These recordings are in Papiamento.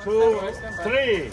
two, three.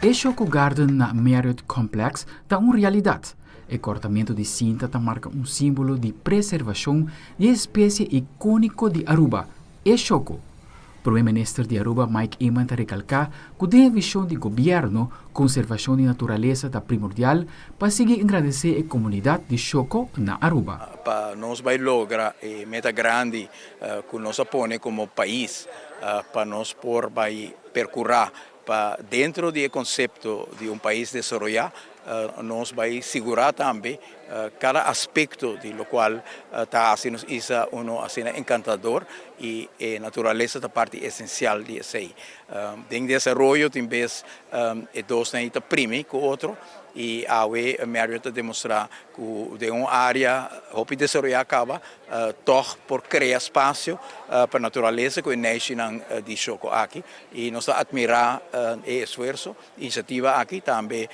E Shoko Garden na Marriott Complex ta un realidat. E kortamentu di sinta ta marka un símbolo di preservashon di e espesie ikóniko di Aruba, e shoko. Prome Minister di Aruba Mike Eman ta rekalká ku den e vishon di gobièrnu, konservashon di naturalesa ta primordial pa sigui engrandesé e komunidat di shoko na Aruba. Pa nos bai logra e meta grandi ku nos a pone komo pais pa nos por bai perkurá Pa dentro di e konsepto di un pais desaroyá, nos bai sigurá tambe kada aspekto di lokual ta hasi nos isla uno asina enkantador i e naturalesa ta parti esensial di esei. Den desaroyo tin bes e dosnan ei ta primi ku otro i awe Marriott ta demostrá ku den un área hopi desaroyá kaba tòg por krea spasio pa naturalesa ku e neishinan di shoko aki. I nos ta atmirá e esfuerso, inisiativa aki tambe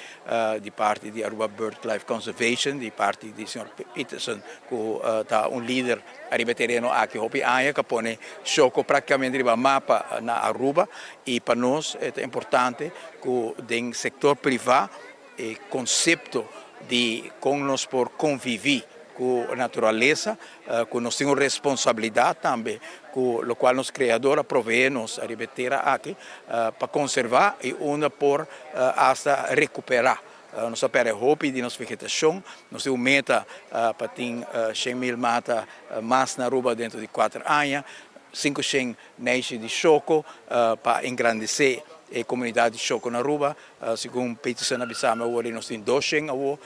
di parti di Aruba Birdlife Conservation, di parti di señor Peterson ku ta un lider ariba e tereno aki hopi aña ku a pone Shoko praktikamente riba mapa na Aruba. I pa nos e ta importante ku den sektor privá e konsepto di kon nos por konviví ku naturalesa, ku nos tin un responsabilidat tambe ku lokual nos Kreador a proveé nos ariba e tera aki pa konservá i unda por asta rekuperá. Nos a pèrdè hopi di nos vegetashon, nos tin un meta pa tin 100,000 mata mas na Aruba dentro di kuater aña, 500 neishi di shoko pa engrandesé e komunidat di shoko na Aruba. Segun Peterson a bisa mi awor nos tin 200 awor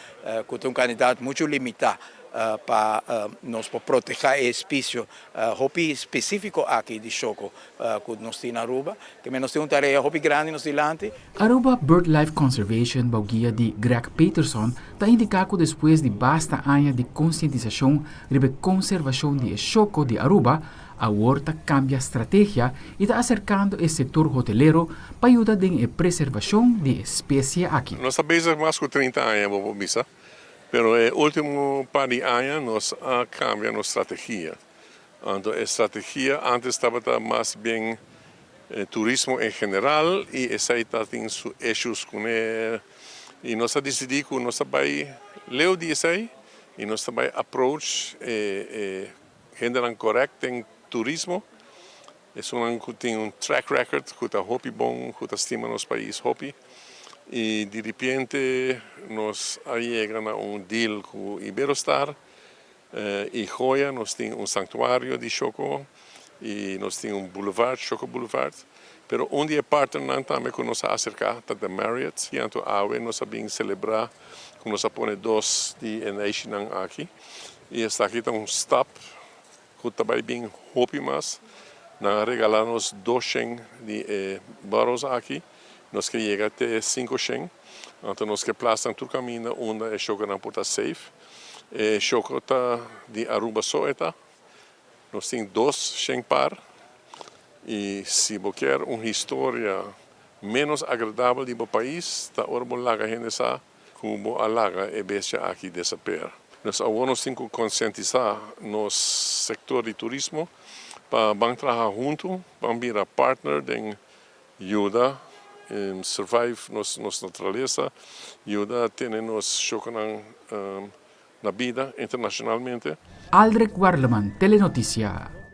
ku ta un kantidat muchu limitá pa nos por protehá e espesio hopi spesífiko aki di shoko ku nos tin na Aruba. Keme nos tin un tarea hopi grandi nos dilanti. Aruba Birdlife Conservation bou guia di Greg Peterson ta indiká ku despues di basta aña di konsientisashon riba e konservashon di e shoko di Aruba, Awor ta kambia strategia i ta aserkando e sektor hotelero pa yuda den e preservashon di e spesie aki. Nos ta bezig mas ku 30 aña bo por bisa, pero e ultimo par di aña nos a kambia nos strategia. Anto e strategia antes tabata mas bien turismo en general i esei ta tin su issues kuné i nos a disidí ku nos ta bai leu di esei i nos ta bai approach e Hendenan correct den turismo, esunnan cu tin un track record cu ta hopi bon, cu ta stima nos pais hopi y di ripiente nos a yega na un deal cu Iberostar y Joya, nos tin un sanctuario di Choco y nos tin un boulevard, Choco Boulevard, pero un di e partnernan tambe cu nos a acerca ta The Marriott y anto awe nos a bin celebra cu nos a pone dos di e neishinan aki. I esaki ta un stap ku ta bai bin hopi mas. Nan a regalá nos 200 di e barrels aki. Nos ke yega te 500. Anto nos ke plas nan tur kaminda unda e shokonan por ta safe. E shoko ta di Aruba so e ta. Nos tin 200 par. I si bo kier un historia ménos agradabel di bo pais, ta ora bo laga hende sa Ku bo a laga e bestia aki desaper. Nos awor nos tin ku konsientisá nos sektor di turismo pa ban traha huntu, ban bira partner den yuda survive nos nos naturalesa, yuda tene nos shokonan na bida internashonalmente. Aldrich Werleman, Telenoticia.